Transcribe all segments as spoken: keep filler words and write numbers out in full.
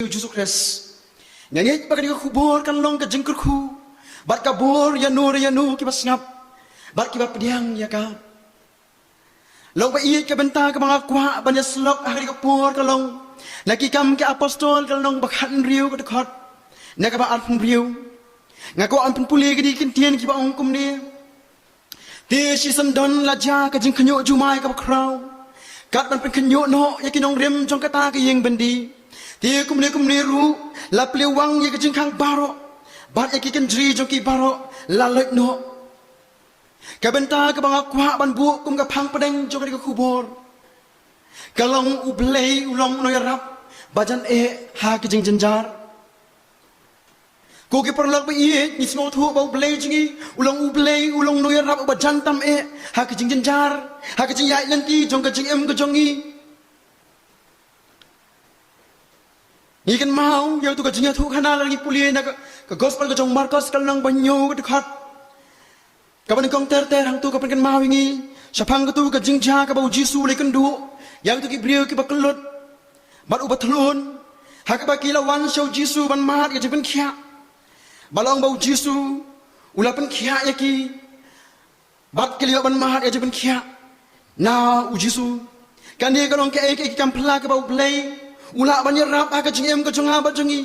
U Jisu Khrist. Nga ngeit ba kane ka khubor kan long ka jingkyrkhu bad ka bor ïa no re ïa no kiba sngap bad kiba pdiang ïa ka. Long ba ïeit ka bynta kaba nga kwah ban ïa slok ha kane ka por ka long na Ki Kam ki Apostol ka lynnong ba khathynriew ka dkhot na kaba arphew hynriew. Nga kwah ban pynpule kine ki ktien kiba ong kumne. Te shisien don la jia ka jingkhynñiuh jumai kaba khraw kat ban pynkhynñiuh noh ïa ki nongrim jong kata ka ïing byndi. Te kumne kumne ruh la plie wang ïa ka jingkhang baroh bad ïa ki kynjri jong ki baroh la loit noh. Ka bynta kaba nga kwah ban buh kum ka phang pdeng jong kane ka khubor ka long U Blei u long u nongïarap ba jan eh ha ki jingjynjar. Ko ki paralok ba ïeit, ngi sngewthuh ba U Blei jong ngi u long U Blei u long u nongïarap ba jan tam eh ha ki jingjynjar, ha ki jingïaid lynti jong ka jingim ka jong ngi. Ngi kynmaw ïa uto ka jingïathuhkhana lada ngi pule na ka, ka gospel ka jong u Markos ka lynnong ba hynñiew ka dkhot kaba nyngkong ter ter. Hangto ka pynkynmaw ïa ngi shaphang kato ka jingjia kaba U Jisu u la ïakynduh ïa kito ki briew kiba kyllut bad uba thlun, ha kaba ki la wan sha U Jisu ban mad ïa ka jingpynkhiah. Ba long ba U Jisu u la pynkhiah ïa ki bad ki la ïoh ban mad ïa ka jingpynkhiah na U Jisu. Kane ka long kaei kaei ka kam phylla kaba U Blei u lah ban ïarap ha ka jingim ka jong nga bad jong ngi.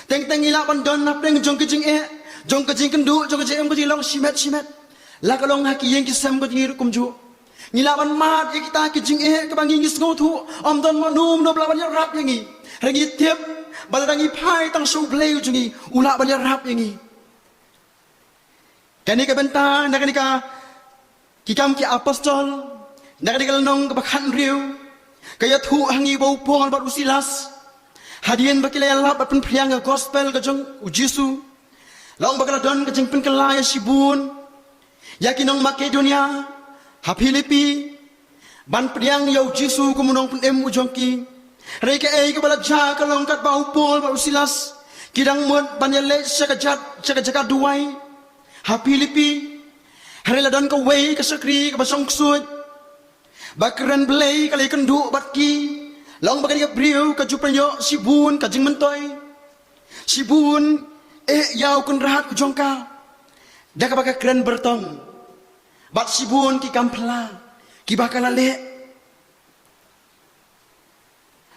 Teng teng ngi lah ban don hapdeng jong ka jingeh, jong ka jingkynduh, jong ka jingim ka jinglong shimet shimet. La ka long ha ki ïing ki sem ka jong ngi ruh kumjuh. Ngi lah ban mad ïa kita ki jingeh kaba ngi ngi sngewthuh ym don mano mano ba lah ban ïarap ïa ngi. Hynrei ngi tip ba lada ngi phai tang sha U Blei u jong ngi u lah ban ïarap ïa ngi. Kane ka bynta na kane ka Ki Kam ki Apostol na kane ka lynnong kaba khathynriew ka ïathuh ha ngi ba u Paul bad u Silas hadien ba ki la ïalap bad pynphriang ïa ka gospel ka jong U Jisu, la ong ba ka la don ka jingpynkylla ïa shibun ïa ki nong Makedonia ha Philippi ban pdiang ïa U Jisu kum u nongpynim u jong ki. Hynrei kaei kaba la jia ka long katba u Paul bad u Silas ki dang mut ban ïaleit sha ka jat, sha ka jaka duwai ha Philippi. Hynrei la don kawei ka shakri kaba shongksuid ba kren Blei ka la ïakynduh bad ki. La ong ba kane ka briew ka ju pynïoh shibun ka jingmyntoi, shibun eh ïa u kynrad u jong ka da kaba ka kren byrtong bad shibun ki kam phylla kiba ka la leh.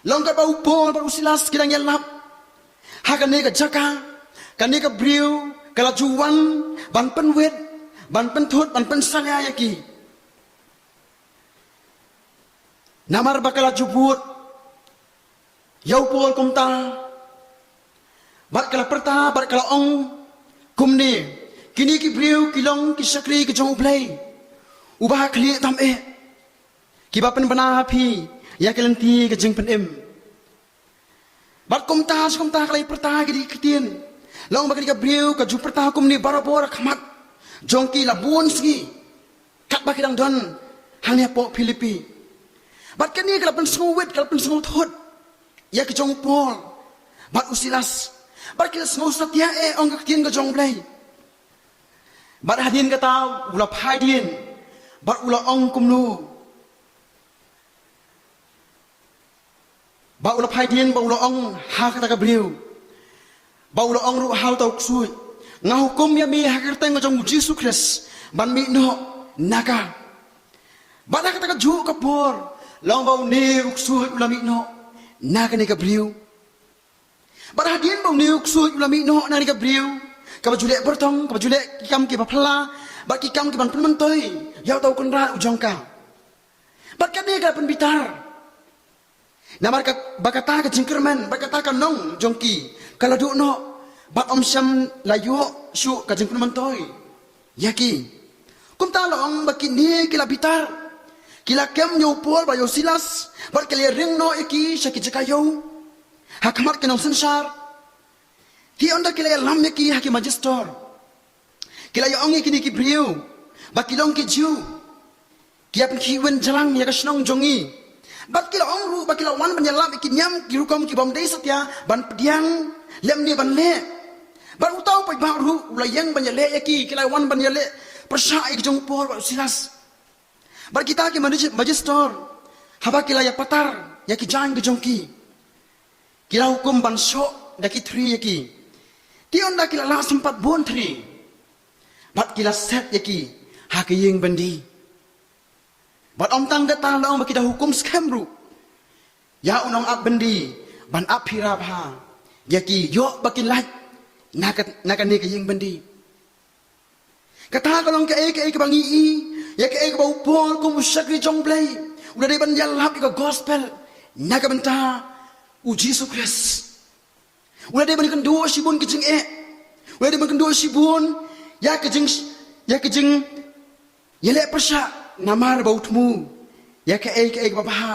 La ong katba u Paul bad u Silas ki dang ïalap ha kane ka jaka, kane ka briew ka la ju wan ban pynwit, ban pynthut, ban pynsalia ïa ki. Namar ba ka la ju bud ïa u Paul kumta bad ka la pyrta bad ka la ong kumne, kine ki briew ki long ki shakri ki jong U Blei uba ha khlieh tam eh, kiba pynbna ha phi ïa ki lynti ka jingpynim. Bad kumta shi kumta ka la ïa pyrta kine ki ktien. La ong ba kane ka briew ka ju pyrta kumne barabor ha khmat jong ki la bun sngi katba ki dang don hangne hapoh Philippi. Bad kane ka la pynsngewwit, ka la pynsngewthut ïa ki jong u Paul bad u Silas. Bad ki la sngew satia eh ong ka ktien ka jong U Blei. Bad hadien kata u la phai dien bad u la ong kumno? Ba u la phai dien ba u la ong ha kata ka briew, ba u la ong ruh ha uta u ksuid, nga hukum ïa me ha ka kyrteng ka jong u Jisu Khrist ban mih noh na ka. Bad ha kata ka juh ka por la ong ba une u ksuid u la mih noh na kane ka briew. Bad hadien ba une u ksuid u la mih noh na kane ka briew kaba ju leh byrtong, kaba ju leh ki kam kiba phylla bad ki kam kiban pynmyntoi ïa uta u kynrad u jong ka. Bad kane ka la pynbitar. Namar ka, ba kata ka jingkyrmen, ba kata ka nong jong ki ka la duh noh, bad ym shym la ïoh shuh ka jingpynmyntoi ïa ki. Kumta la ong ba kine ki la bitar, ki la kem ïa u Paul bad ïa u Silas, bad ki la ïaring noh ïa ki sha ki jaka ïew ha khmat ki nongsynshar. Te ynda ki la ïalam ïa ki ha ki majistor, ki la ïa ong ïa kine ki briew ba ki long ki Jiw, ki ïa pynkhih win jlang ïa ka shnong jong ngi. Bad ki la ong ruh ba ki la wan ban ïalap ïa ki niam ki rukom ki bym dei satia ban pdiang lymne ban leh. Bad uta u paidbah ruh u la ïeng ban ïaleh ïa ki, ki la wan ban ïaleh pyrshah ïa ki jong u Paul bad u Silas. Bad kita ki majis-, majistor, haba ki la ïa patar ïa ki jaiñ ki jong ki, Ki la hukum ban shoh da ki thri ïa ki. Te ynda ki la lah sympat bun thri, bad ki la set ïa ki ha ka ïing byndi. Bad ym tang kata, la ong ba ki da hukum skhem ruh ïa u nongap byndi ban ap phira bha ïa ki, ïoh ba kin lait na ka, na kane ka ïing byndi. Kata ka long kaei kaei kaba ngi i ïa kaei kaba u Paul kum u shakri jong U Blei u la dei ban ïalap ïa ka gospel na ka bynta u Jisu Khrist. U la dei ban kynduh shibun ki jingeh, u la dei ban kynduh shibun ïa ka jing, ïa ka jingïaleh pyrshah, namar ba u thmu ïa kaei kaei kaba bha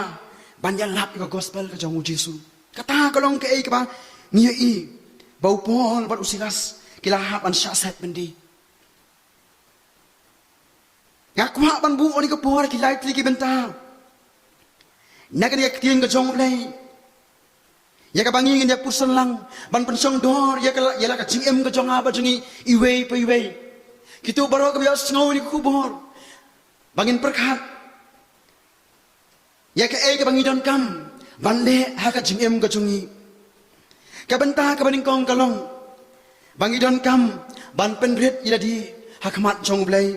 ban ïalap ïa ka gospel ka jong u Jisu. Kata ka long kaei kaba ngi ïohi ba u Paul bad u Silas ki la hap ban shah set byndi. Nga kwah ban buh ïa kane ka por ki lai tylli ki bynta na kane ka ktien ka jong U Blei ïa kaba ngi ngin ïa pyrshang lang ban pynshong dor ïa ka, ïa la ka jingim ka jong nga bad jong ngi iwei pa iwei. Kito baroh kiba ïohsngew ïa kane ka khubor, ba ngin pyrkhat ïa kaei kaba ngi donkam ban leh ha ka jingim ka jong ngi. Ka bynta kaba nyngkong ka long ba ngi donkam ban pynrit ïa lade ha khmat jong U Blei.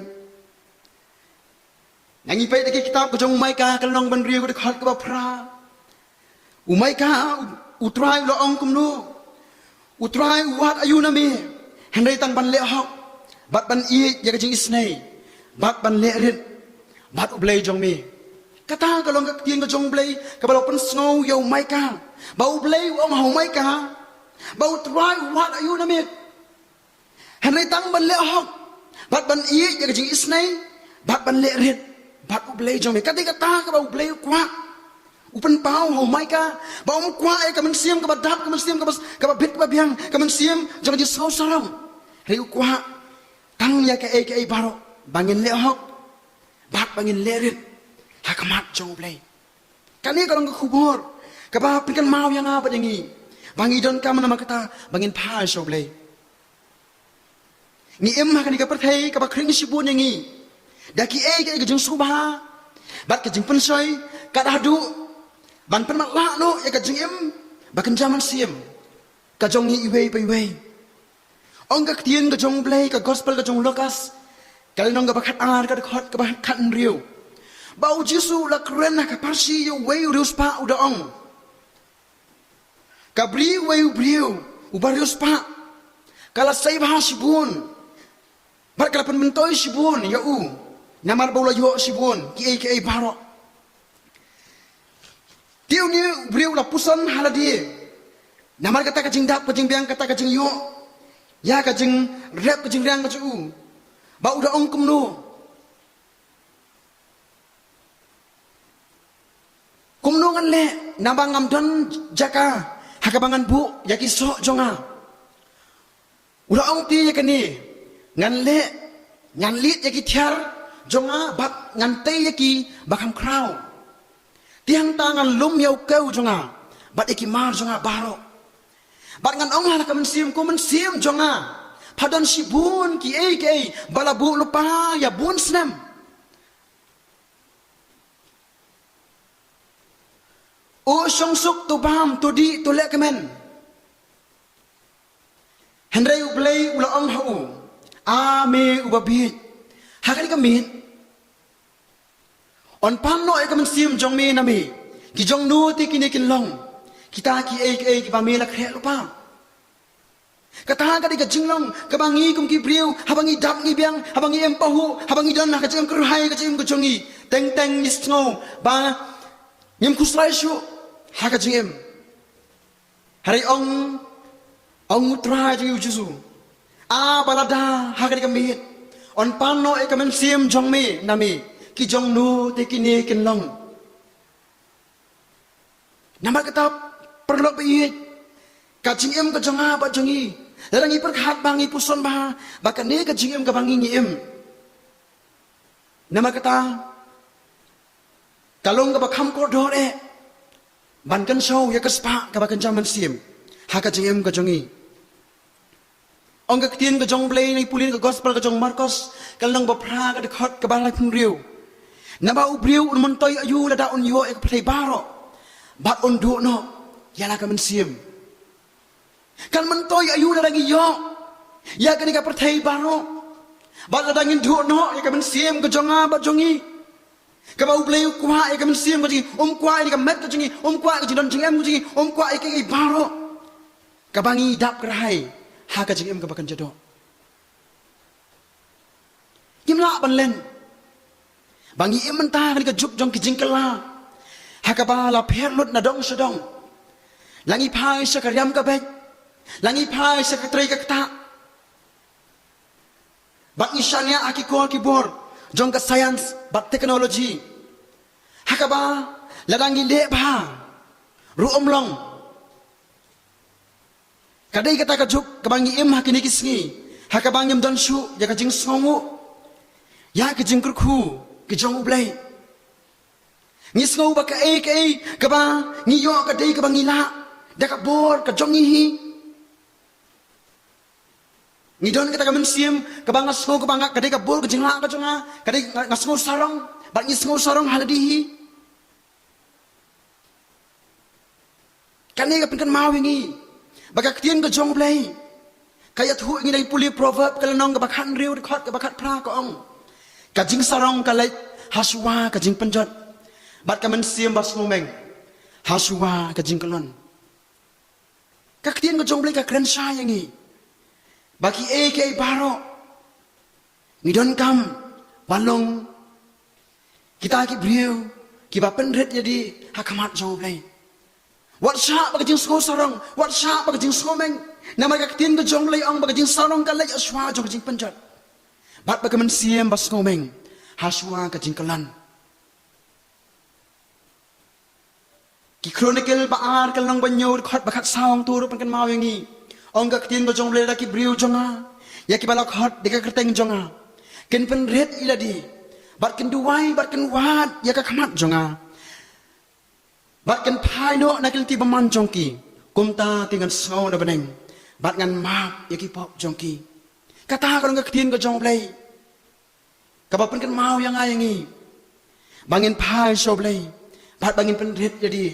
Nga, ngi peit ha ka kitab ka jong u Maikah ka lynnong ba hynriew ka dkhot kaba phra. U Maikah u, U Trai u la ong kumno? U Trai u wad aïu na me, hynrei tang ban leh hok, bad ban ïeit ïa ka jingisynei, bad ban leh rit bad U Blei jong me. Kata ka long ka ktien ka jong U Blei kaba la pynsngew ïa u Maikah. Ba U Blei u ong ha u Maikah ba U Trai u wad aïu na me, hynrei tang ban leh hok, bad ban ïeit ïa ka jingisynei, bad ban leh rit bad U Blei jong me. Kata, kata kaba U Blei u kwah. U pynpaw ha u Maikah ba um kwah ïa ka mynsiem kaba dap, ka mynsiem kaba, kaba bit kaba biang, ka mynsiem jong ka jingsngew sarong. Hynrei u kwah tang ïa kaei kaei baroh ba ngin leh hok bad ba ngin leh rit ha khmat jong U Blei. Kane ka long ka khubor kaba pynkynmaw ïa nga bad ïa ngi ba ngi donkam namar kata ba ngin phai sha U Blei. Ngi im ha kane ka pyrthei kaba khring shibun ïa ngi da kiei kiei ka jingsngewbha bad ka jingpynshoi, kat haduh ban pynmatlah noh ïa ka jingim ba kynja mynsiem ka jong ngi iwei pa iwei. Ong ka ktien ka jong U Blei, ka gospel ka jong u Lukas, ka lynnong kaba khatar, ka dkhot kaba khathynriew, ba u Jisu u la kren ha ka pharshi ïa uwei u riewspah, u da ong: Ka bri uwei u briew uba riewspah, ka la sei bha shibun bad ka la pynmyntoi shibun ïa u, namar ba u la ïoh shibun kiei kiei baroh. Te une u briew u la pyrshang ha lade, namar kata ka jingdap ka jingbiang, kata ka jingïoh ïa ka jingrep ka jingriang ka jong u, ba u da ong kumno: Kumno ngan leh, naba ngam don jaka ha kaba ngan buh ïa ki soh jong nga? U la ong te ïa kane: Ngan leh, ngan leit ïa ki thiar jong nga bad ngan tei ïa ki ba kham khraw. Te hangta ngan lum ïa u kew jong nga bad ïa ki mar jong nga baroh. Bad ngan ong ha la ka mynsiem: Ko mynsiem jong nga, pha don shibun kiei kiei ba la buh lypa ïa bun snem. O shongsuk, to bam, to dih, to lehkmen. Hynrei U Blei u la ong ha u: A me uba bieit, ha kane ka miet yn pan noh ïa ka mynsiem jong me na me. Ki jong no te kine kin long kita kiei kiei kiba me la khreh lypa? Kata ka dei ka jinglong kaba ngi kum ki briew, haba ngi dap ngi biang, haba ngi im pahuh, haba ngi don ha ka jingim kyrhai, ka jingim ka jong ngi, teng teng ngi sngew ba ngim khuslai shuh ha ka jingim. Hynrei ong, ong U Trai jong ngi U Jisu: A ba lada ha kane ka miet yn pan noh ïa ka mynsiem jong me na me, ki jong no te kine kin long? Namar kata, paralok ba ïeit, ka jingim ka jong nga bad jong ngi, lada ngi pyrkhat bha, ngi pyrshang bha ba kane ka jingim kaba ngi ngi im, namar kata ka long kaba kham kordor eh ban kynshew ïa ka spah kaba kynja mynsiem ha ka jingim ka jong ngi. Ong ka ktien ka jong U Blei, ngi pule na ka gospel ka jong u Markos, ka lynnong ba phra, ka dkhot kaba laiphew hynriew: Naba u briew un myntoi aïu lada un ïoh ïa ka pyrthei baroh bad un duh noh ïa la ka mynsiem? Kan myntoi aïu lada ngi ïoh ïa kane ka pyrthei baroh, bad lada ngin duh noh ïa ka mynsiem ka jong nga bad jong ngi, kaba U Blei u kwah ïa ka mynsiem ka jong ngi, um kwah ïa ka met ka jong ngi, um kwah ïa ka jingdon jingem ka jong ngi, um kwah ïa kiei kiei baroh kaba ngi dap kyrhai ha ka jingim kaba kynja doh. Ngim lah ban len ba ngi im mynta ha kane ka juk jong ki jingkylla, ha kaba la pher lut na dong sha dong. La ngi phai sha ka riam ka beit, la ngi phai sha ka trei ka ktah, bad ngi shaniah ha ki kol ki bor jong ka science bad technology, ha kaba lada ngi leh bha ruh um long. Ka dei kata ka juk kaba ngi im ha kine ki sngi, ha kaba ngim don shuh ïa ka jingsngewnguh ïa ki jingkyrkhu ki jong U Blei. Ngi sngew ba kaei kaei kaba ngi ïoh ka dei kaba ngi lah da ka bor ka jong ngi hi. Ngi don kata ka mynsiem kaba nga sngew kaba nga, ka dei ka bor ka jinglah ka jong nga, ka dei nga, nga sngew sarong, bad ngi sngew sarong ha lade hi. Kane ka pynkynmaw ïa ngi ba ka ktien ka jong U Blei ka ïathuh ïa ngi, da ngi pule Proverb ka lynnong kaba khathynriew, dkhot kaba khatphra, ka ong: Ka jingsarong ka leit ha shuwa ka jingpynjot, bad ka mynsiem ba sngewmeng ha shuwa ka jingkyllon. Ka ktien ka jong U Blei ka kren shai ïa ngi ba kiei kiei baroh ngi donkam ban long kita ki briew kiba pynrit ïa lade ha khmat jong U Blei. Wat shah ba ka jingsngew sarong, wat shah ba ka jingsngew meng. Namar ka ktien ka jong U Blei ong ba ka jingsarong ka leit ha shuwa jong ka jingpynjot, bad ba ka mynsiem ba sngewmeng ha shuwa ka jingkyllon. Ki Chronicle ba ar ka lynnong ba hynñiew, dkhot ba khatsaw, ong, to ruh pynkynmaw ïa ngi, ong ka ktien ka jong U Blei: Lada ki briew jong nga, ïa kiba la khot da ka kyrteng jong nga, kin pynrit ïa lade, bad kin duwai bad kin wad ïa ka khmat jong nga, bad kin phai noh na ki lynti bymman jong ki, kumta te ngan sngew na bneng bad ngan map ïa ki pop jong ki. Kata ka long ka ktien ka jong U Blei kaba pynkynmaw ïa nga ïa ngi ba ngin phai sha U Blei bad ba ngin pynrit ïa lade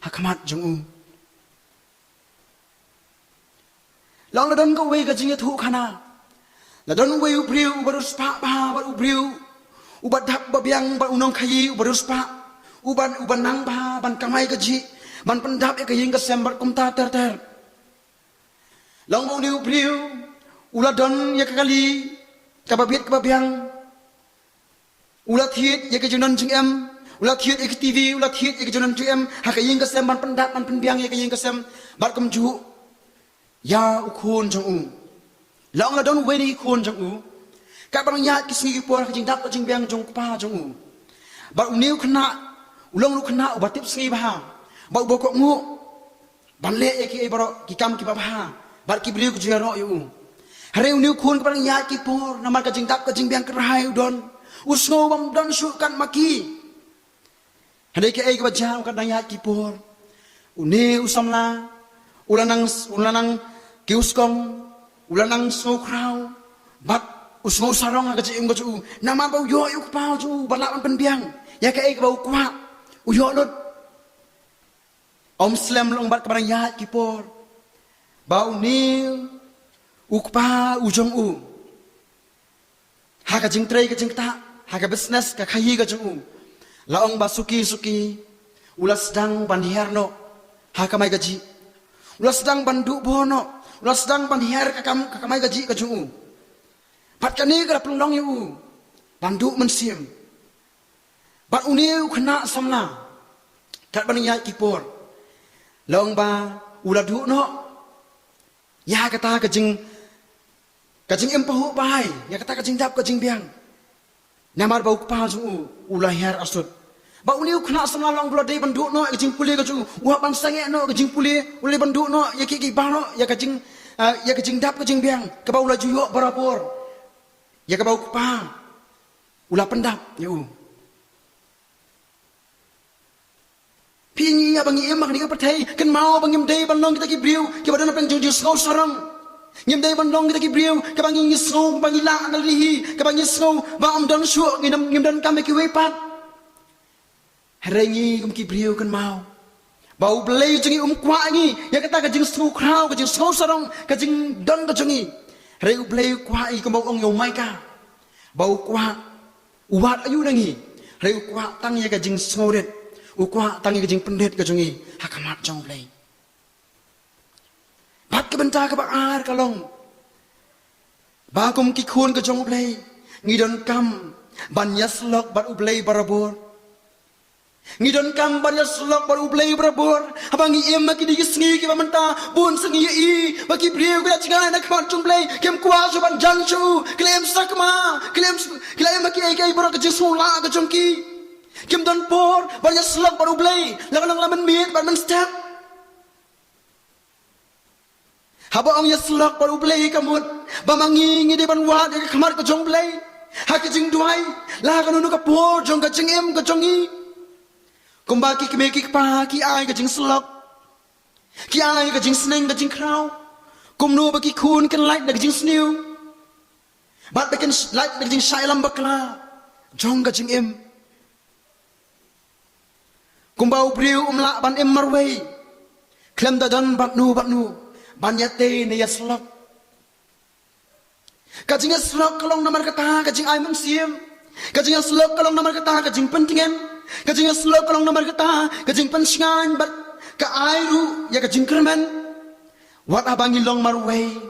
ha khmat jong u. La ong la don kawei ka jingïathuhkhana. La don uwei u briew uba riewspah bha, bad u briew uba dap uba biang, bad u nongkhaïi uba riewspah, uba, uba nang bha ban kamai kajih, ban pyndap ïa ka ïing ka sem bad kumta ter ter. La ong ba une u briew u la don ïa ka kali kaba bit kaba biang. U la thied ïa ka jingdon jingem, u la thied ïa ka T V, u la thied ïa ka jingdon jingem ha ka ïing ka sem, ban pyndap ban pynbiang ïa ka ïing ka sem, bad kumjuh ïa u khun jong u. La ong la don uwei na ki khun jong u, katba nang ïaid ki sngi ki por ha ka jingdap ka jingbiang jong u kpa jong u, bad une u khynnah u long u khynnah uba tipsngi bha, bad uba kohnguh ban leh ïa kiei baroh ki kam kiba bha, bad ki briew ki ju ïaroh ïa u. Hynrei une u khun, katba nang ïaid ki por, namar ka jingdap ka jingbiang kyrhai u don, u sngew bym don shuh kat ma ki. Hynrei kaei kaba jia, katba nang ïaid ki por, une u samla u la nang, u la nang kiew skong, u la nang sngewkhraw, bad u sngew sarong ha ka jingim ka jong u, namar ba u ïoh ïa u kpa jong u ba lah ban pynbiang ïa kaei kaba u kwah, u ïoh lut. Ym slem, la ong, bad katba nang ïaid ki por, ba une u kpa u jong u, ha ka jingtrei ka jingktah, ha ka business, ka khaïi ka jong u, la ong ba suki suki u la sdang ban hiar noh ha kamai kajih, u la sdang ban duh bor noh, u la sdang ban hiar ka kam, ka kamai kajih ka jong u. Bad kane ka la pynlong ïa u ban duh mynsiem. Bad une u khynnah samla, katba nang ïaid ki por, la ong ba u la duh noh ïa kata ka jing, ka jingim pahuh bha, ïa kata ka jingdap ka jingbiang, namar ba u kpa jong u u la hiar asut. Bad une u khynnah samla, la ong ba u la dei ban duh noh ïa ka jingpule ka jong u, u hap ban sangeh noh ïa ka jingpule, u la dei ban duh noh ïa kiei kiei baroh, ïa ka jing, eh, ïa ka jingdap ka jingbiang kaba u la ju ïoh barabor, ïa kaba u kpa u la pyndap ïa u. Phi, ngi, ïa ba ngi im ha kane ka pyrthei, kynmaw ba ngim dei ban long kita ki briew kiba don hapdeng jong jingsngew sarong. Ngim dei ban long kita ki briew kaba ngi, ngi sngew ba ngi lah na lade hi, kaba ngi sngew ba ym don shuh, ngim, ngim donkam ïa kiwei pat. Hynrei ngi kum ki briew, kynmaw Ba U Blei jong ngi um kwah ngi ïa kata ka jingsngewkhraw, ka jingsngewsarong, ka jingdon ka jong ngi. Hynrei U Blei u kwah ngi kumba u ong ïa u Micah, ba u kwah, u wad aïu na ngi? Hynrei u kwah tang ïa ka jingsngewrit, u kwah tang ïa ka jingpynrit ka jong ngi ha khmat jong U Blei. Bad ka bynta kaba ar ka long ba kum ki khun ka jong U Blei, ngi donkam ban ïasyllok bad U Blei barabor. Ngi donkam ban ïasyllok bad U Blei barabor. Haba ngi im ha kine ki sngi kiba mynta, bun sngi ïa i ba ki briew ki la jngai na khmat jong U Blei, kim kwah shuh ban jan sha u, ki la im sakma, ki la im, ki la im ha kiei kiei baroh ka jingsngewlah ka jong ki. Kim don por ban ïasyllok bad U Blei, la ka long la mynmiet bad mynstep. Haba ong ïasyllok bad U Blei ka mut ba ma ngi ngi dei ban wad ïa ka khmat ka jong U Blei ha ka jingduwai la ha kano kano ka por jong ka jingim ka jong ngi. Kumba ki kmie ki kpa ki ai ka jingsyllok, ki ai ka jingsneng ka jingkhraw, kumno ba ki khun kin lait da ka jingsniew bad ba kin lait da ka jingshah ïalam bakla jong ka jingim. Kumba u briew um lah ban im marwei khlem da don bad no bad no ban ïatei ne ïasyllok. Ka jingïasyllok ka long namar kata ka jingai mynsiem. Ka jingïasyllok ka long namar kata ka jingpyntngen. Ka jingïasyllok ka long namar kata ka jingpynshngaiñ bad ka ai ruh ïa ka jingkyrmen wat haba ngi long marwei,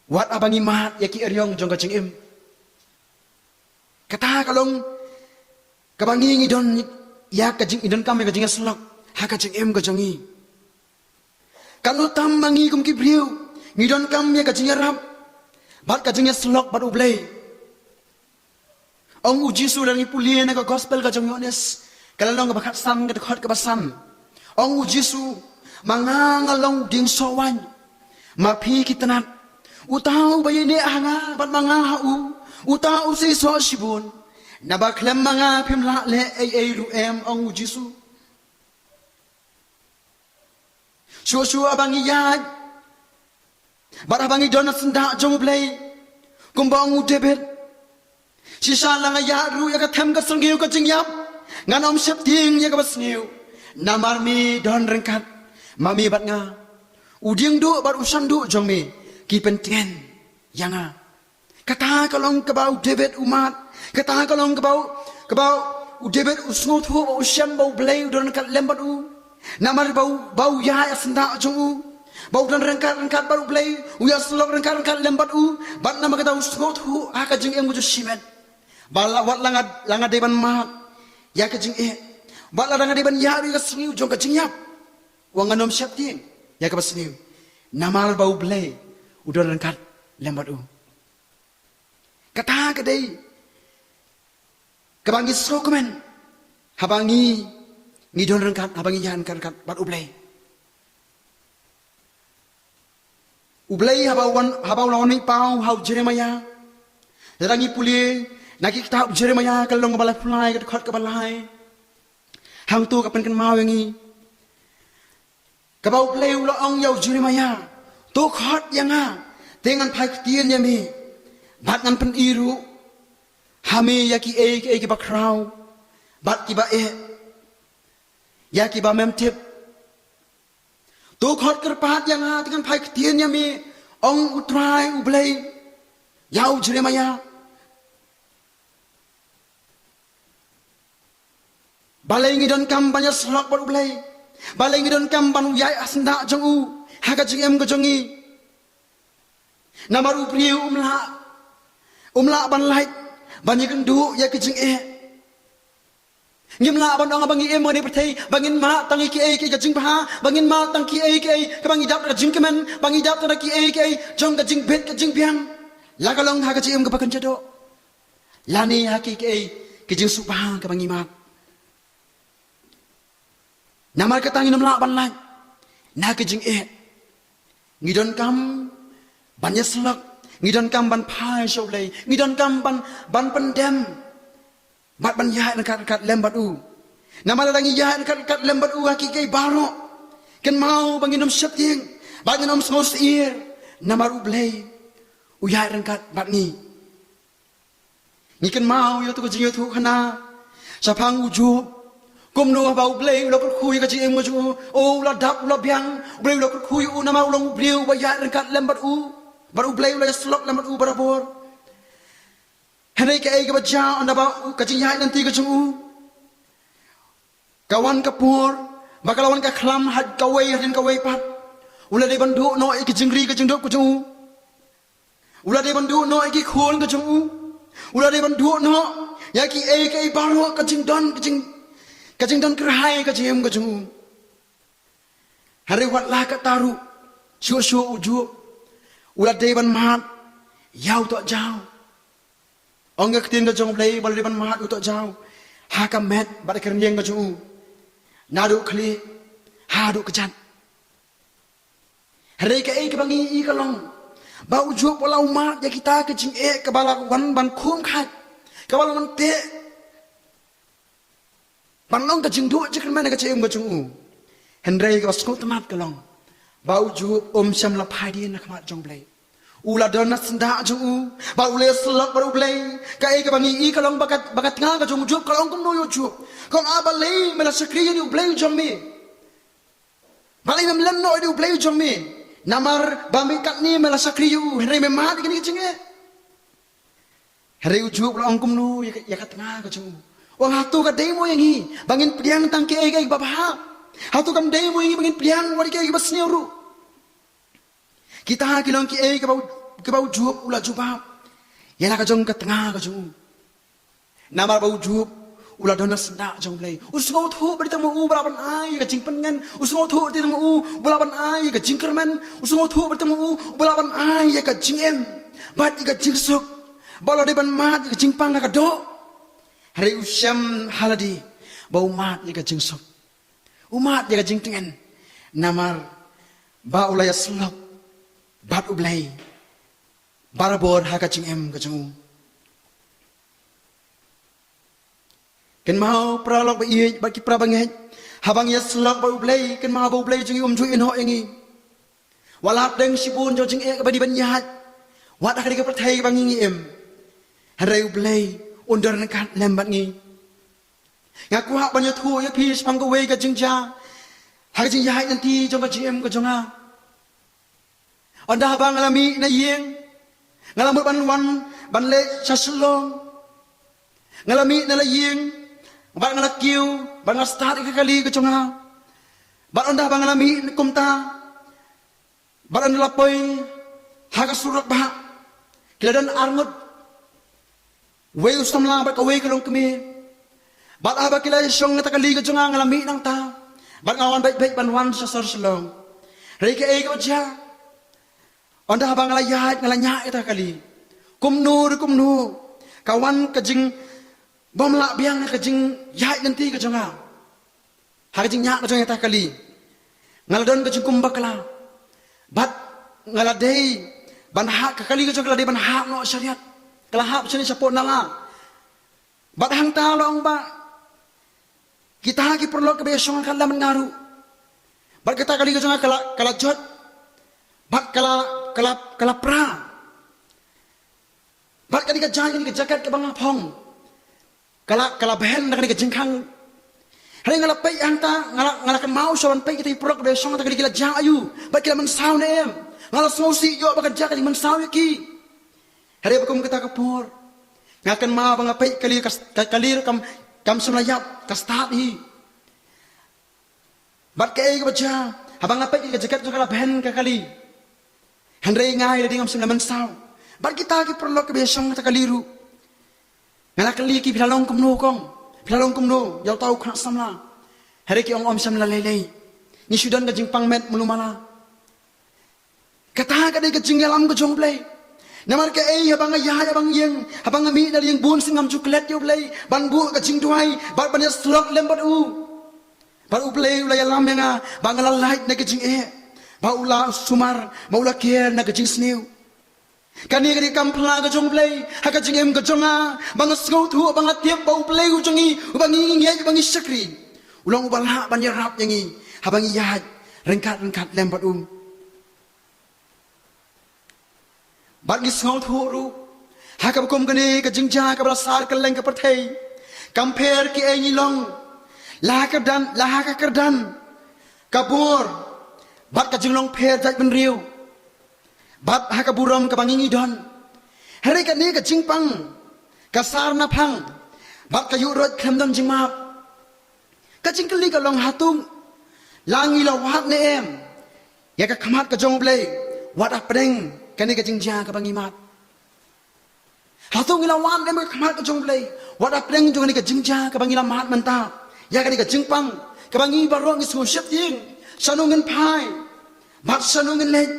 wat haba ngi mad ïa ki eriong jong ka jingim. Kata ka long kaba ngi ngi don ïa ka jing, ngi donkam ïa ka jingïasyllok ha ka jingim ka jong ngi. Katno tam ma ngi kum ki briew ngi donkam ïa ka jingïarap bad ka jingïasyllok bad U Blei. Ong U Jisu, lada ngi pule na ka gospel ka jong u Ïoannis, ka lynnong kaba khatsan, ka dkhot kaba san. Ong U Jisu, ma nga nga long u dieng soh waiñ, ma phi ki tnat. Uta uba ïaineh ha nga bad ma nga ha u, uta u seisoh shibun. Naba khlem ma nga phim lah leh ei ei ruh em, ong U Jisu. Shuh shuh haba ngi ïaid bad haba ngi don ha syndah jong U Blei, kumba ong u David, shisha la nga ïaid ruh ïa ka them ka syrngiew ka jingïap, ngan ym sheptieng ïa kaba sniew. Namar me don ryngkat ma me bad nga, u diengduh bad u shanduh jong me ki pyntngen ïa nga. Kata ka long kaba u David u mad. Kata ka long kaba u, kaba u David u sngewthuh, u shem ba U Blei u don ryngkat lem bad u. Namar ba u, ba u ïaid ha syndah jong u, ba u don ryngkat ryngkat bad U Blei, u ïasyllok ryngkat ryngkat lem bad u. Bad namar kata u sngewthuh ha ka jingim ka jong u shimet ba la, wat la nga, la nga dei ban mad ïa ka jingeh, wat la nga dei ban ïaid ïa ka syrngiew jong ka jingïap, wat ngan ym sheptieng ïa kaba sniew, namar ba U Blei u don ryngkat lem bad u. Kata ka dei kaba ngi sngewkmen haba ngi, ngi don ryngkat, haba ngi ïaid ryngkat ryngkat bad U Blei. U Blei haba u wan, haba u la wan mih paw ha u Jeremiah, lada ngi pule na ki ktah u Jeremiah ka lynnong kaba laiphew lai, ka dkhot kaba lai, hangto ka pynkynmaw ïa ngi. Kaba U Blei u la ong ïa u Jeremiah, to khot ïa nga, te ngan phai ktien ïa me, bad ngan pyni ruh ha me ïa kiei kiei kiba khraw bad kiba eh, ïa kiba mem tip. To khot kyrpad ïa nga, te ngan phai ktien ïa me, ong U Trai U Blei ïa u Jeremiah. Balei ngi donkam ban ïasyllok bad U Blei? Balei ngi donkam ban ïaid ha syndah jong u ha ka jingim ka jong ngi? Namar u briew um lah, um lah ban lait ban ïakynduh ïa ka jingeh. Ngim lah ban ong ba ngi im ha kane ka pyrthei ba ngin mad tang ïa kiei kiei ka jingbha, ba ngin mad tang kiei kiei kaba ngi dap da ka jingkmen, ba ngi dap da kiei kiei jong ka jingbit ka jingbiang, la ka long ha ka jingim kaba kynja doh, lane ha kiei kiei ki jingsuba kaba ngi mad. Namar kata ngin ym lah ban lait na ka jingeh. Ngi donkam ban ïasyllok, ngi donkam ban phai sha U Blei, ngi donkam ban, ban pyndem bad ban ïaid ryngkat ryngkat lem bad u. Namar lada ngi ïaid ryngkat ryngkat lem bad u ha kiei kiei baroh, kynmaw ba ngin ym sheptieng bad ngin ym sngewsyier, namar U Blei u ïaid ryngkat bad ngi. Ngi kynmaw ïa uto ka jingïathuhkhana shaphang u Job, Kumno ba U Blei u la kyrkhu ïa ka jingim ka jong u. O, u la dap, u la biang. U Blei u la kyrkhu ïa u namar u long u briew uba ïaid ryngkat lem bad u. Bad U Blei u la ïasyllok lem bad u barabor. Hynrei kaei kaba jia, ynda ba ka jingïaid lynti ka jong u ka wan ka por ba ka la wan ka khlam ha kawei hadien kawei pat. U la dei ban duh noh ïa ki jingri ka jingdup ka jong u. U la dei ban duh noh ïa ki khun ka jong u. U la dei ban duh noh ïa kiei kiei baroh, ka jingdon, ka jing, ka jingdon kyrhai ka jingim ka jong u. Hynrei wat la katta ruh, shuh shuh u Job u la dei ban mad ïa uto jaw. Ong ka ktien ka jong U Blei ba u la dei ban mad uto jaw ha ka met bad ka rynïeng ka jong u, naduh khlieh haduh kjat. Hynrei kaei kaba ngi ïohi ka long ba u Job u la mad ïa kita ki jingeh kiba la wan ban khum khat, kiba la wan teh ban long ka jingduh jingkyrmen ha ka jingim ka jong u. Hynrei kaba sngewtynnat ka long ba u Job um shym la phai dien na khmat jong U Blei. U la don na syndah jong u bad u la ïasyllok bad U Blei. Kaei kaba ngi ïohi ka long ba ka, ba ka tnga ka jong u Job ka la ong kumno ïa u Job? Ka ong, A balei me la shakri ïa une U Blei u jong me? Balei mem len noh ïa une U Blei u jong me? Namar ba me katne me la shakri ïa u, hynrei me mad ïa kine ki jingeh. Hynrei u Job u la ong kumno ïa ka, ïa ka tnga ka jong u? U ong, hato ka dei mo ïa ngi ba ngin pdiang tang kiei kiei kiba bha? Hato kam dei mo ïa ngi ba ngin pdiang wat kiei kiba sniew ruh? Kita ki long kiei kiba u, kiba u Job u la jubab ïa la ka jong ka tnga ka jong u. Namar ba u Job u la don na syndah jong U Blei. U sngewthuh ba dei tang ma u ba lah ban ai ïa ka jingpynngen. U sngewthuh ba dei tang ma u ba lah ban ai ïa ka jingkyrmen. U sngewthuh ba dei tang ma u ba lah ban ai ïa ka jingim bad ïa ka jingsuk. Ba u la dei ban mad ïa ka jingpang ha ka doh. Hynrei u shem ha lade ba u mad ïa ka jingsuk. U mad ïa ka jingtngen. Namar ba u la ïasyllok bad U Blei barabor ha ka jingim ka jong u. Kynmaw paralok ba ïeit bad ki para bangeit, haba ngi ïasyllok bad U Blei, kynmaw ba U Blei jong ngi um ju ïehnoh ïa ngi. Wat la hapdeng shibun jong jingeh kaba ngi dei ban ïaid, wat ha kane ka pyrthei kaba ngi ngi im, hynrei U Blei un don ryngkat lem bad ngi. Nga kwah ban ïathuh ïa phi shaphang kawei ka jingjia ha ka jingïaid lynti jong ka jingim ka jong nga. Ynda haba nga la mih na ïing, nga la mut ban wan ban leit sha Shillong. Nga la mih na la ïing bad nga la kiew bad nga stad ïa ka kali ka jong nga. Bad ynda haba nga la mih kumta bad ynda la poi ha ka surok bah, ki la don arngut, wei u samla bad kawei ka longkmie. Bad haba ki la shong ïa ka kali ka jong nga, nga la mih nangta bad nga wan beit beit ban wan sha sor Shillong. Hynrei kaei kaba jia, ynda haba nga la ïaid, nga la ñiah ïa ka kali. Kumno re kumno ka wan ka jingbymlah biang ha ka jingïaid lynti ka jong nga. Ha ka jingñiah ka jong ïa ka kali, nga la don ka jingkum bakla. Bad nga la dei ban hap, ka kali ka jong ka la dei ban hap noh sha riat. Ka la hap shane shapoh nala. Bad hangta la ong ba kita ki paralok kiba ïashong ryngkat lem bad nga ruh. Bad kita kali ka jong nga ka la, ka la jot. Bad ka la, ka la, ka la pra. Bad kane ka jaiñ, kane ka jaket kaba nga phong, ka la, ka la bhen da kane ka jingkhang. Hynrei nga la peit hangta, nga la, nga la kynmaw shuwa ban peit kita ki paralok kiba ïashong ryngkat kali ki la jia aiu bad ki la mynsaw ne em. Nga la sngewsih ïoh ba ka jia ka jingmynsaw ïa ki. Hynrei ba kum kata ka por, nga kynmaw ba nga peit kali ka, ka kali ruh kam, kam shym la ïap, ka stad hi. Bad kaei kaba jia, haba nga peit ka jaket jong ka la bhen ka kali. Hynrei nga ïa lade ngam shym la mynsaw. Bad kita ki paralok kiba ïashong ha ka kali ruh, nga la kylli ki, phi la long kumno kong? Phi la long kumno ïa uta u khynnah samla? Hynrei ki ong, ym shym la lei lei. Ngi shu don ka jingpang met mluh mala. Kata ka dei ka jingïalam ka jong U Blei. Namar kaei, haba nga ïaid, haba nga ïeng, haba nga mih na la ïing, bun sien ngam ju klet ïa U Blei ban buh ka jingduwai bad ban ïasyllok lem bad u. Bad U Blei u la ïalam ïa nga ba nga la lait na ka jingeh, ba u la sumar, ba u la ker na ka jingsniew. Kane ka dei ka kam phylla ka jong U Blei ha ka jingim ka jong nga, ba nga sngewthuh, ba nga tip ba U Blei u jong ngi, uba ngi ngeit, uba ngi shakri, u long uba lah ban ïarap ïa ngi haba ngi ïaid ryngkat ryngkat lem bad u. Bad ngi sngewthuh ruh, ha kaba kum kane ka jingjia kaba la sar kylleng ka pyrthei, kam pher kiei ngi long, La ha ka kyrdan, la ha ka kyrdan ka bor bad ka jinglong pher jait bynriew bad ha ka burom kaba ngi ngi don. Hynrei kane ka jingpang ka sar na phang bad ka ïuh roit khlem don jingmap. Ka jingkylli ka long, hato la ngi la wad ne em ïa ka khmat ka jong U Blei wat hapdeng kane ka jingjia kaba ngi mad? Hato ngi la wad ne em ïa ka khmat ka jong U Blei wat hapdeng jong kane ka jingjia kaba ngi la mad mynta, ïa kane ka jingpang kaba ngi baroh ngi sngew sheptieng, shano ngin phai bad shano ngin leit?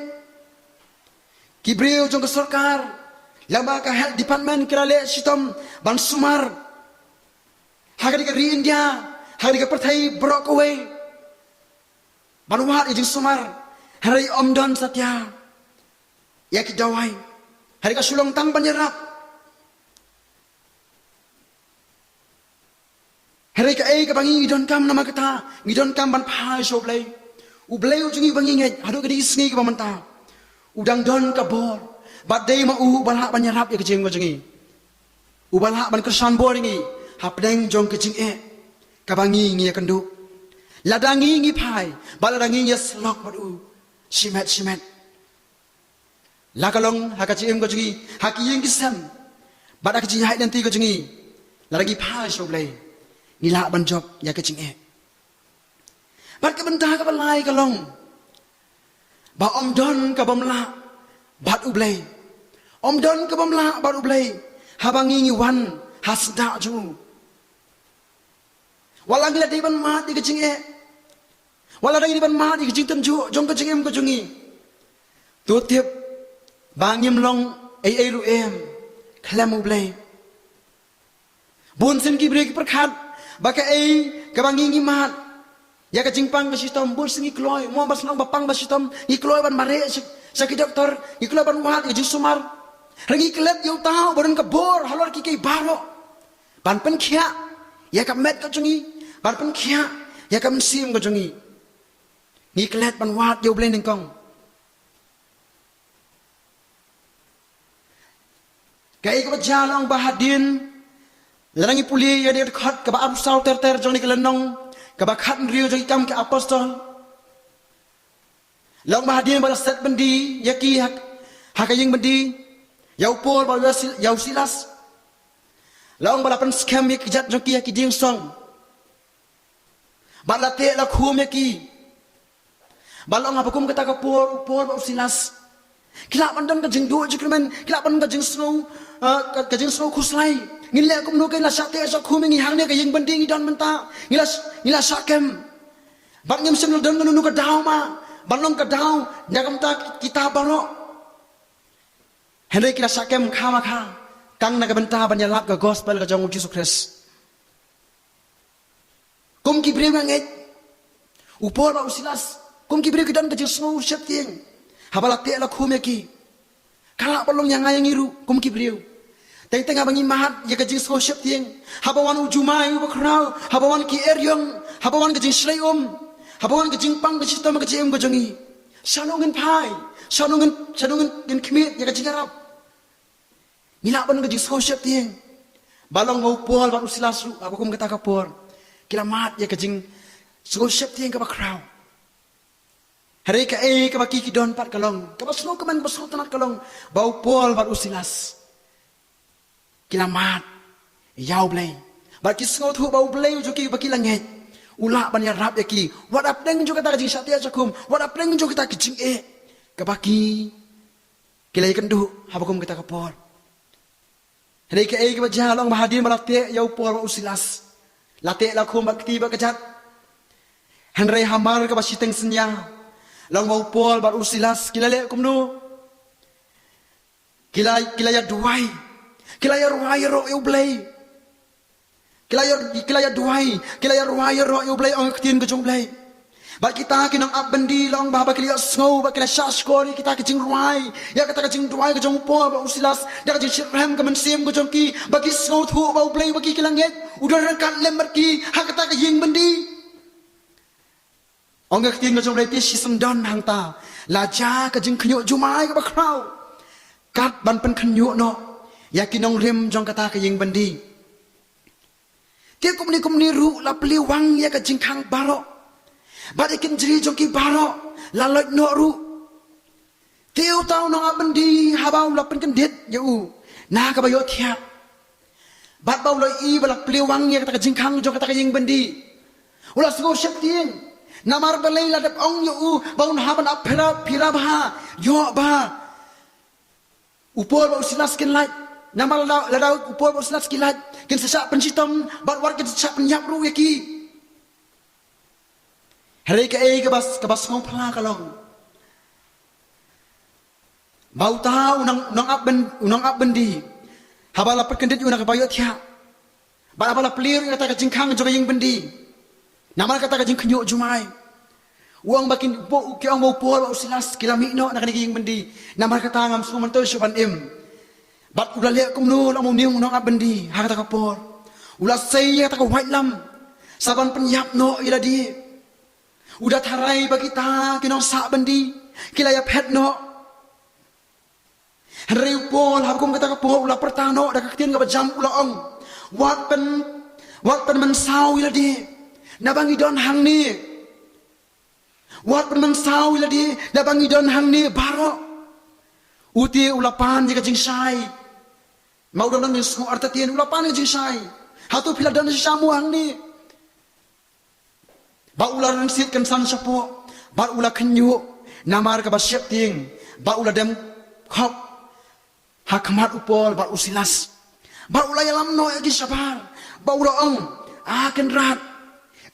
Ki briew jong ka sorkar, lem bad ka health department ki la leh shitom ban sumar ha kane ka ri India, ha kane ka pyrthei baroh kawei, ban wad ïa ka jingsumar, hynrei ym don satia ïa ki dawai, hynrei ka shu long tang ban ïarap. Hynrei kaei kaba ngi donkam namar kata, ngi donkam ban phai sha U Blei. U Blei u jong ngi ba ngi ngeit haduh kane ka sngi kaba mynta, u dang don ka bor bad dei ma u uba lah ban ïarap ïa ka jingim ka jong ngi, uba lah ban kyrshan bor ïa ngi hapdeng jong ka jingeh kaba ngi ngi ïakynduh. Lada ngi ngi phai bad lada ngi ngi ïasyllok bad u shimet shimet, la ka long ha ka jingim ka jong ngi, ha ki ïing ki sem bad ha ka jingïaid lynti ka jong ngi, lada ngi phai sha U Blei, ngi lah ban jop ïa ka jingeh. Bad ka bynta kaba lai ka long ba ym don ka bym lah bad U Blei. Ym don ka bym lah bad U Blei haba ngi ngi wan ha sdang jong u. Wat la ngi la dei ban mad ïa ka jingeh, wat la dei ban mad ïa ka jingtynjuh jong ka jingim ka jong ngi, to tip ba ngim long ei ei ruh em khlem U Blei. Bun sien ki briew ki pyrkhat ba kaei kaba ngi ngi mad ïa ka jingpang ka shitom, bun sien ngi kloi, mo ba shnong ba pang ba shitom, ngi kloi ban mareh sha, sha ki doktor, ngi kloi ban wad ïa ka jingsumar. Hynrei ngi klet ïa uta uba don ka bor halor kiei kiei baroh ban pynkhiah ïa ka met ka jong ngi, ban pynkhiah ïa ka mynsiem ka jong ngi. Ngi klet ban wad ïa U Blei nyngkong. Kaei kaba jia long ba hadien, lada ngi pule ïa kane ka dkhot kaba arphew saw ter ter jong kane ka lynnong kaba khathynriew jong ki Kam ki Apostol, long ba hadien ba la set byndi ïa ki ha, ha ka ïing byndi, ïa u Paul bad ïa u Sil-, ïa u Silas, long ba la pynskhem ïa ki kjat jong ki ha ki dieng song bad la teh la khum ïa ki. Bad long haba kum kata ka por, u Paul bad u Silas ki lah ban don ka jingduh jingkyrmen, ki lah ban don ka jingsngew, eh, ka, ka jingsngew khuslai. Ngin leh kumno, ki la shah teh shah khum ïa ngi hangne ha ka ïing byndi ngi don mynta, ngi la, ngi la shah kem. Bad ngim shym la don kano kano ka daw ma ban long ka daw na ka bynta kita baroh. Hynrei ki la shah kem khamkha tang na ka bynta ban ïalap ka gospel ka jong U Jisu Khrist. Kum ki briew nga ngeit, u Paul bad u Silas, kum ki briew ki don ka jingsngew sheptieng haba la teh la khum ïa ki. Ka lah ban long ïa nga ïa ngi ruh kum ki briew. Teng teng haba ngi mad ïa ka jingsngew sheptieng, haba wan u jumai uba khraw, haba wan ki eriong, haba wan ka jingshlei um, haba wan ka jingpang ka shitom ha ka jingim ka jong ngi, shano ngin phai, shano ngin, shano ngin, ngin khmih ïa ka jingïarap? Ngi lah ban don ka jingsngew sheptieng ba long ba u Paul bad u Silas ruh haba kum kata ka por ki la mad ïa ka jingsngew sheptieng kaba khraw. Hynrei kaei kaba ki, ki don pat ka long, kaba sngewkmen kaba sngewtynnat ka long ba u Paul bad u Silas ki la mad ïa U Blei. Bad ki sngewthuh ba U Blei u jong ki ba ki la ngeit u lah ban ïarap ïa ki wat hapdeng jong kata ka jingshah teh shah khum, wat hapdeng jong kata ka jingeh kaba ki, ki la ïakynduh haba kum kata ka por. Hynrei kaei kaba jia long ba hadien ba la teh ïa u Paul bad u Silas, la teh la khum bad kti bad kjat, hynrei hamar kaba shiteng synñia, long ba u Paul bad u Silas ki la leh kumno? Ki la, ki la ïa duwai, ki la ïa rwai ïaroh ïa U Blei. Ki la ïa, ki la ïa duwai, ki la ïa rwai ïaroh ïa U Blei, ong ka ktien ka jong U Blei. Bad kita ki nongap byndi long ba haba ki la ïohsngew bad ki la shah shkor ïa kita ki jingrwai, ïa kata ka jingduwai ka jong u Paul bad u Silas, da ka jingshitrhem ka mynsiem ka jong ki, ba ki sngewthuh ba U Blei ba ki, ki la ngeit u don ryngkat lem bad ki ha kata ka ïing byndi. Ong ka ktien ka jong U Blei, te shisyndon hangta la jia ka jingkhynñiuh jumai kaba khraw, kat ban pynkhynñiuh noh ïa ki nongrim jong kata ka ïing byndi. Kumne kumne ruh la plie wang ïa ka jingkhang baroh. Bad ïa ki kynjri jong ki baroh la loit noh ruh. Te uta u nongap byndi haba u la pynkyndit ïa u na kaba ïohthiah, bad ba u la ïohi ba la plie wang ïa kata ka jingkhang jong kata ka ïing byndi, u la sngew sheptieng. Namar balei la dep ong ïa u ba un hap ban ap phira phira bha, ïoh ba u Paul bad u Silas kin lait. Namar lada, lada u Paul bad u Silas ki lait, kin sa shah pynshitom bad wat kin sa shah pynïap ruh ïa ki. Hynrei kaei kaba, kaba sngewphylla ka long ba uta u nong, u nongap byn, u nongap byndi, haba la pynkyndit ïa u na kaba ïohthiah, bad haba la plie ruh ïa kata ka jingkhang jong ka ïing byndi namar kata ka jingkhynñiuh jumai, u ong ba kin, u Paul, ki ong ba u Paul bad u Silas ki la mih noh na kane ka ïing byndi. Namar kata ngam sngewmyntoi shuh ban im. Bad u la leh kumno, la ong u nongap byndi ha kata ka por? U la sei ïa kata ka waitlam sa ban pynïap noh ïa lade. U da tharai ba kita ki nongsah byndi ki la ïaphet noh. Hynrei u Paul ha kum kata ka por u la pyrta noh da ka ktien kaba jam, u la ong, wat pyn, wat pynmynsaw ïa lade naba ngi don hangne. Wat pynmynsaw ïa lade naba ngi don hangne baroh. U te u la pan ïa ka jingshai. Ma u don, don jingsngew artatien, u la pan ïa ka jingshai. Hato phi la don shisha mo hangne? Bad u la rynsied kynsan shapoh bad u la khynñiuh namar kaba sheptieng, bad u la dem khop ha khmat u Paul bad u Silas. Bad u la ïalam noh ïa ki shabar bad u la ong, A Kynrad,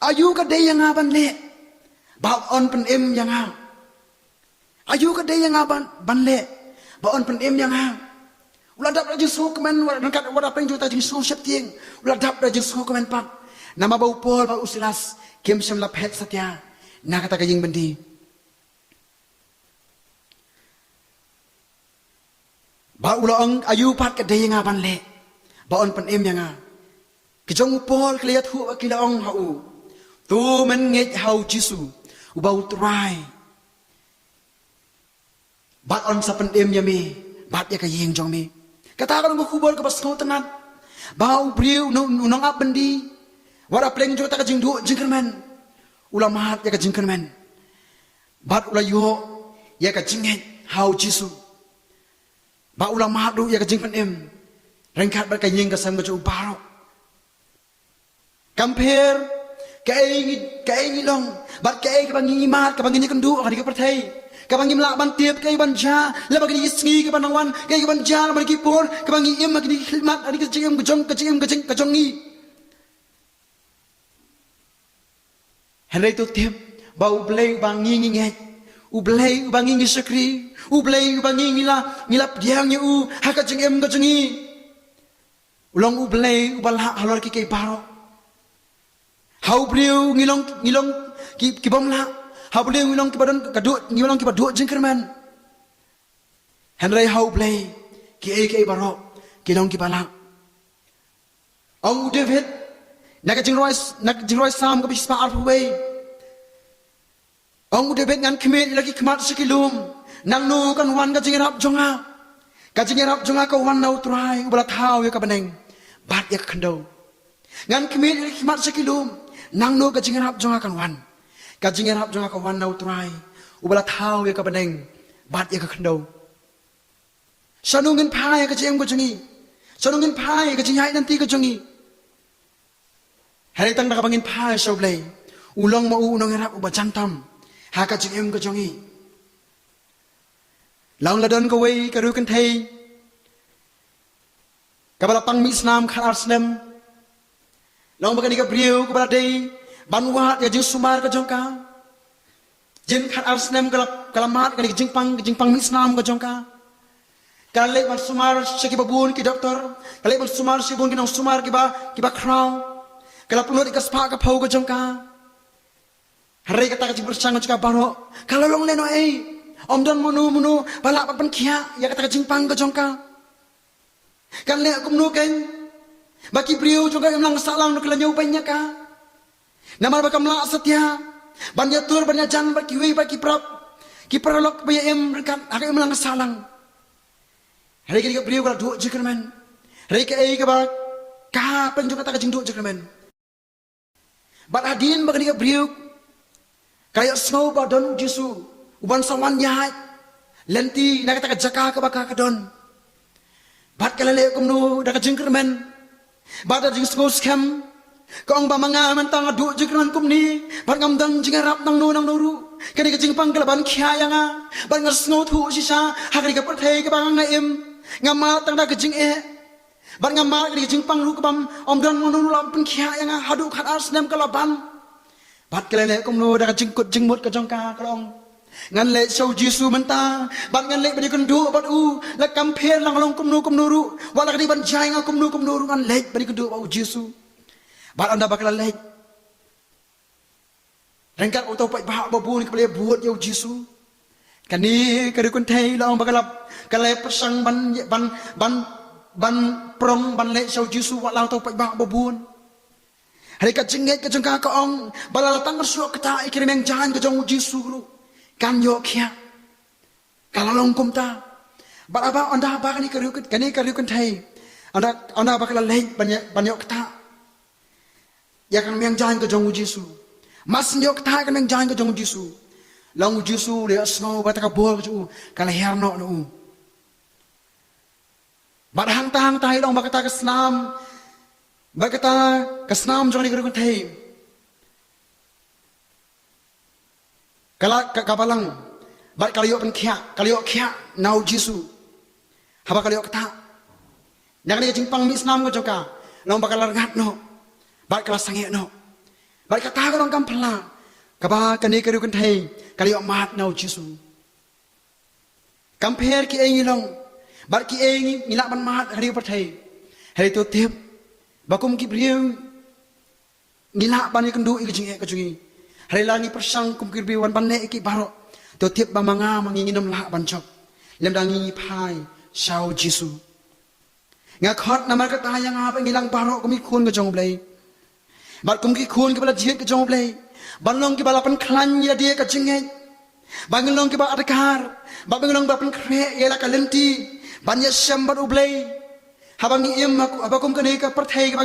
aïu ka dei ïa nga ban leh ba yn pynim ïa nga? Aïu ka dei ïa nga ban, ban leh ba yn pynim ïa nga? U la dap da jingsngewkmen, wat ryngkat wat da pynjot da jingsngewsheptieng, u la dap da jingsngewkmen pat. Namar ba u Paul bad u Silas kim shym la phet satia na kata ka ïing byndi. Bad u la ong, aïu pat ka dei ïa nga ban leh ba yn pynim ïa nga? Ki jong u Paul ki la ïathuh bad ki la ong ha u, to men ngeit ha u Jisu uba u Trai, bad yn sa pynim ïa me bad ïa ka ïing jong me. Kata ka long ka khubor kaba sngewtynnat, ba u briew, u nong, u nongap byndi, wat ha pdeng jong kata ka jingduh jingkyrmen, u la mad ïa ka jingkyrmen bad u la ïoh ïa ka jingngeit ha u Jisu. Bad u la mad ruh ïa ka jingpynim ryngkat bad ka ïing ka sem ka jong u baroh. Kam pher kaei ngi, kaei ngi long bad kaei kaba ngi mad, kaba ngi ïakynduh ha kane ka pyrthei, kaba ngim lah ban tip kaei ban jia lada kine ki sngi kiban nang wan, kaei kaban jia lada kine ki por kiba ngi im ha kine ki khlieh mat, ha kane ka jingim ka jong, ka jingim ka jing, ka jong ngi. Hynrei to tip ba U Blei uba ngi ngi ngeit, U Blei uba ngi ngi shakri, U Blei uba ngi ngi la, ngi la pdiang ïa u ha ka jingim ka jong ngi, u long U Blei uba lah halor kiei kiei baroh. Ha u briew ngi long, ngi long ki, kibym lah. Ha u briew ngi long kiba don ka duh, ngi long kiba duh jingkyrmen. Hynrei ha U Blei kiei kiei baroh ki long kiba lah. Ong u David na ka jingrwai, na ka jingrwai Salm kaba shispah arphew wei. Ong u David, ngan khmied ïa la ki khmat sha ki lum, nangno kan wan ka jingïarap jong nga? Ka jingïarap jong nga ka wan na U Trai uba la thaw ïa ka bneng bad ïa ka khyndew. Ngan khmied ïa la ki khmat sha ki lum, nangno ka jingïarap jong nga kan wan? Ka jingïarap jong nga ka wan na U Trai uba la thaw ïa ka bneng bad ïa ka khyndew. Shano ngin phai ha ka jingim ka jong ngi? Shano ngin phai ha ka jingïaid lynti ka jong ngi? Hynrei tang da kaba ngin phai sha U Blei, u long ma u u nongïarap uba jan tam ha ka jingim ka jong ngi. Long la don kawei ka riewkynthei kaba la pang mih snam khatar snem. Long ba kane ka briew kaba la dei ban wad ïa ka jingsumar ka jong ka. Jin khatar snem ka la, ka la mad ïa kane ka jingpang, ka jingpang mih snam ka jong ka. Ka la leit ban sumar sha kiba bun ki doktor, ka la leit ban sumar sha kiba bun ki nongsumar kiba, kiba khraw. Ka la pynlut ïa ka spah ka phew ka jong ka. Hynrei kata ka jingpyrshang ka jong ka baroh ka la long lehnohei. Ym don mano mano ba lah ban pynkhiah ïa kata ka jingpang ka jong ka. Kan leh kumno kein ba ki briew jong ka imlang sahlang ruh ki la ñiewbeiñ ïa ka? Namar ba kam lah satia ban ïatur ban ïajan bad kiwei bad ki para, ki paralok ba ïa im ryngkat ha ka imlang sahlang. Hynrei kane ka briew ka la duh jingkyrmen. Hynrei kaei kaba ka pynjot kata ka jingduh jingkyrmen? Bad hadien ba kane ka briew ka la ïohsngew ba don u Jisu uban sa wan ïaid lynti na kata ka jaka kaba ka ka don, bad ka la leh kumno da ka jingkyrmen bad da ka jingsngewskhem. Ka ong ba ma nga mynta nga duh jingkyrmen kumne bad ngam don jingïarap nangno nangno ruh. Kane ka jingpang ka la ban khia ïa nga bad nga sngewthuh shisha ha kane ka pyrthei kaba nga im, nga mad tang da ka jingeh bad nga mad kane ka jingpang ruh kaba ym don nangno ruh la pynkhia ïa nga. Haduh khatar snem ka la ban. Bad ka la leh kumno da ka jingkut jingmut ka jong ka, ka la ong, ngan leit sha u Jisu mynta bad ngan leit ban ïakynduh bad u. La kam pher la nga long kumno kumno ruh, wat la ka dei ban jia ïa nga kumno kumno ruh, ngan leit ban ïakynduh bad u Jisu. Bad ynda ba ka la leit ryngkat uto u paidbah ba bun kaba la ïabud ïa u Jisu, kane ka riewkynthei la ong ba ka la, ka la pyrshang ban, ban, ban, ban prong ban leit sha u Jisu wat la uto u paidbah ba bun. Hynrei ka jingngeit ka jong ka ka ong ba la tang ka shuh kata ïa ki rmiang jaiñ ka jong u Jisu ruh kan ïoh khiah. Ka la long kumta. Bad haba ynda ba kane ka riew, kane ka riewkynthei, ynda, ynda ba ka la leit ban ïa, ban ïoh kata ïa ka rmiang jaiñ ka jong u Jisu, mas ïoh kata ïa ka rmiang jaiñ ka jong u Jisu, la ong u Jisu u la ïohsngew ba kata ka bor ka jong u ka la hiar noh na u. Bad hangta hangta i long ba kata ka snam, ba kata ka snam jong kane ka riewkynthei ka la, ka, ka balang, bad ka la ïoh pynkhiah, ka la ïoh khiah na u Jisu. Haba ka la ïoh kata, na kane ka jingpang mih snam ka jong ka, long ba ka la rngat noh bad ka la sangeh noh. Bad kata ka long kam phylla kaba kane ka riewkynthei ka la ïoh mad na u Jisu. Kam pher kiei ngi long bad kiei ngi, ngi lah ban mad ha ri pyrthei. Hynrei to tip ba kum ki briew ngi lah ban ïakynduh ïa ka jingeh ka jong ngi. Hynrei la ngi pyrshang kum ki briew ban, ban leh ïa ki baroh, to tip ba ma nga ma ngi ngin ym lah ban jop lymda ngi ngi phai sha u Jisu. Nga khot namar kata ïa nga ba ngi lang baroh kum ki khun ka jong u Blei, bad kum ki khun kiba la jied ka jong u Blei, ban long kiba la pynkhlaiñ ïa lade ka jingngeit, ba ngin long kiba adkar, bad ba ngin long ba pynkhreh ïa la ka lynti ban ïashem bad u Blei. Haba ngi im ha, haba kum kane ka pyrthei kaba,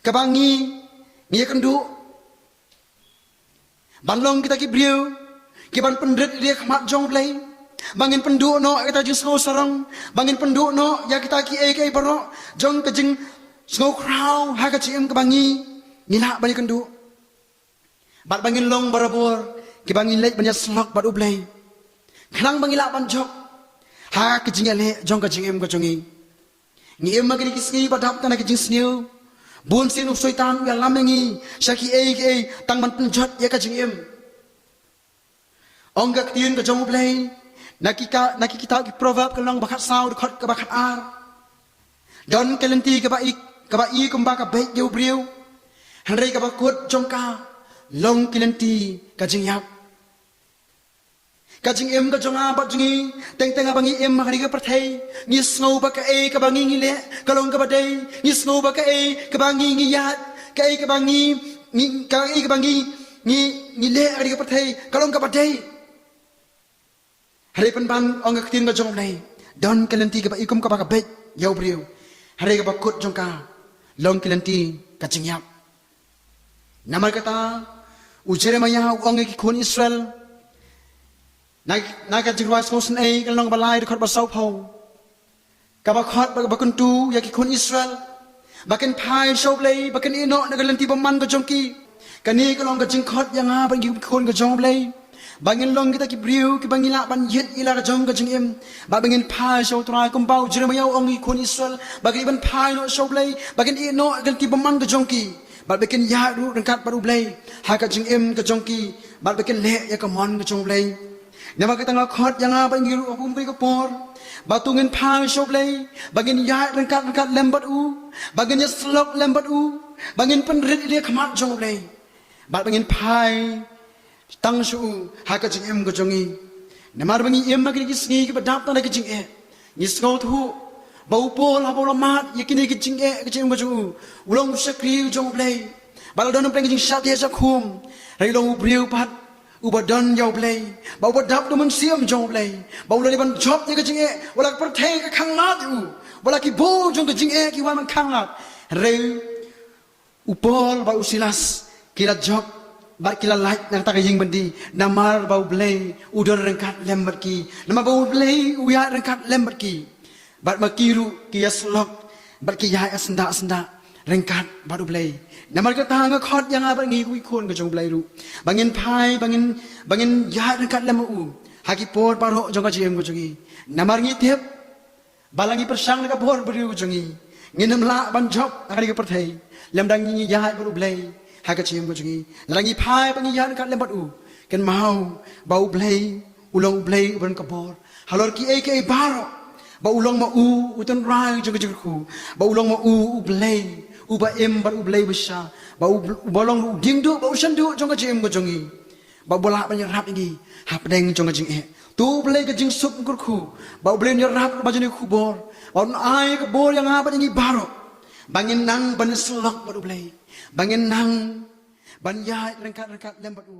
kaba ngi, ngi ïakynduh, ban long kita ki briew kiban pynrit ïa ka khmat jong u Blei, ba ngin pynduh noh ïa kita jingsngew sarong, ba ngin pynduh noh ïa kita kiei kiei baroh jong ka jingsngew khraw ha ka jingim kaba ngi, ngi lah ban ïakynduh. Bad ba ngin long barabor kiba ngi leit ban ïasyllok bad u Blei, khnang ba ngi lah ban jop ha ka jingïaleh jong ka jingim ka jong ngi. Ngi im ha kine ki sngi ba dap tang da ki jingsniew. Bun sien u Soitan u ïalam ïa ngi sha kiei kiei tang ban pynjot ïa ka jingim. Ong ka ktien ka jong u Blei na ki ka, na ki kitab ki Proverb ka lynnong ba khatsaw dkhot kaba khatar, don ka lynti kaba i, kaba i kumba ka beit ïa u briew, hynrei kaba kut jong ka long ki lynti ka jingïap. Ka jingim ka jong nga bad jong ngi, teng teng haba ngi im ha kane ka pyrthei, ngi sngew ba kaei kaba ngi ngi leh ka long kaba dei, ngi sngew ba kaei kaba ngi ngi ïaid, kaei kaba ngi, ngi, kaei kaba ngi, ngi, ngi leh ha kane ka pyrthei ka long kaba dei. Hynrei pynban ong ka ktien ka jong u Blei, don ka lynti kaba i kum kaba ka beit ïa u briew, hynrei kaba kut jong ka long ki lynti ka jingïap. Namar kata u Jeremiah u ong ïa ki khun Israel, na, na ka Jingrwai Sngewsynei ka lynnong ba lai dkhot ba sawphew, kaba khot ba, ba kyntu ïa ki khun Israel ba kin phai sha u Blei, ba kin ïeh noh na ka lynti bymman ka jong ki. Kane ka long ka jingkhot ïa nga bad ngi ki khun ka jong u Blei, ba ngin long kita ki briew kiba ngi lah ban ïit ïa la ka jong ka jingim, ba, ba ngin phai sha u Trai kumba u Jeremiah u ong ïa ki khun Israel ba kin ïa ban phai noh sha u Blei, ba kin ïeh noh ka lynti bymman ka jong ki, bad ba kin ïaid ruh ryngkat bad u Blei ha ka jingim ka jong ki, bad ba kin leh ïa ka mon ka jong u Blei. Namar kata nga khot ïa nga bad ngi ruh ha kum kane ka por ba to ngin phai sha u Blei, ba ngin ïaid ryngkat ryngkat lem bad u, ba ngin ïasyllok lem bad u, ba ngin pynrit ïa ka khmat jong u Blei, bad ba ngin phai tang sha u ha ka jingim ka jong ngi. Namar ba ngi im ha kine ki sngi kiba dap tang da ki jingeh, ngi sngewthuh ba u Paul haba u la mad ïa kine ki jingeh ka jingim ka jong u, u long u shakri jong u Blei, ba la don hapdeng ka jingshah thiah shah khum, hynrei u long u briew pat uba don ïa u Blei, ba uba dap da u Mynsiem jong u Blei, ba u la dei ban jop ïa ka jingeh, wat la ka pyrthei ka khanglad ïa u, wat la ki bor jong ka jingeh ki wan ban khanglad, hynrei u Paul bad u Silas Ki la jop bad ki la lait na kata ka ïing byndi, namar ba U Blei u don ryngkat lem bad ki, namar ba U Blei u ïaid ryngkat lem bad ki. Bad ma ki ruh ki ïasyllok bad ki ïaid syndah syndah ryngkat bad U Blei. Namar kata nga khot ïa nga bad ngi, ki khun ka jong U Blei ruh, ba ngin phai, ba ngin, ba ngin ïaid ryngkat lem bad u ha ki por baroh jong ka jingim ka jong ngi. Namar ngi tip ba la ngi pyrshang na ka bor briew jong ngi, ngin ym lah ban jop ha kane ka pyrthei lymda ngi ïaid bad U Blei ha ka jingim ka jong ngi. Lada ngi phai ba ngi ïaid ryngkat lem bad u, kynmaw ba U Blei u long U Blei uba don ka bor halor kiei kiei baroh, ba u long ma u u tynrai jong ka jingkyrkhu, ba u long ma u U Blei uba im bad U Blei uba shisha, ba u, uba long u diengduh bad u shynduh jong ka jingim ka jong ngi, ba u lah ban ïarap ïa ngi hapdeng jong ka jingeh. To U Blei ka jingsuk kyrkhu, ba U Blei un ïarap ba jong ngi khubor, ba un ai ka bor ïa nga bad ïa ngi baroh, ba ngin nang ban ïasyllok bad U Blei, ba ngin nang ban ïaid ryngkat ryngkat lem bad u.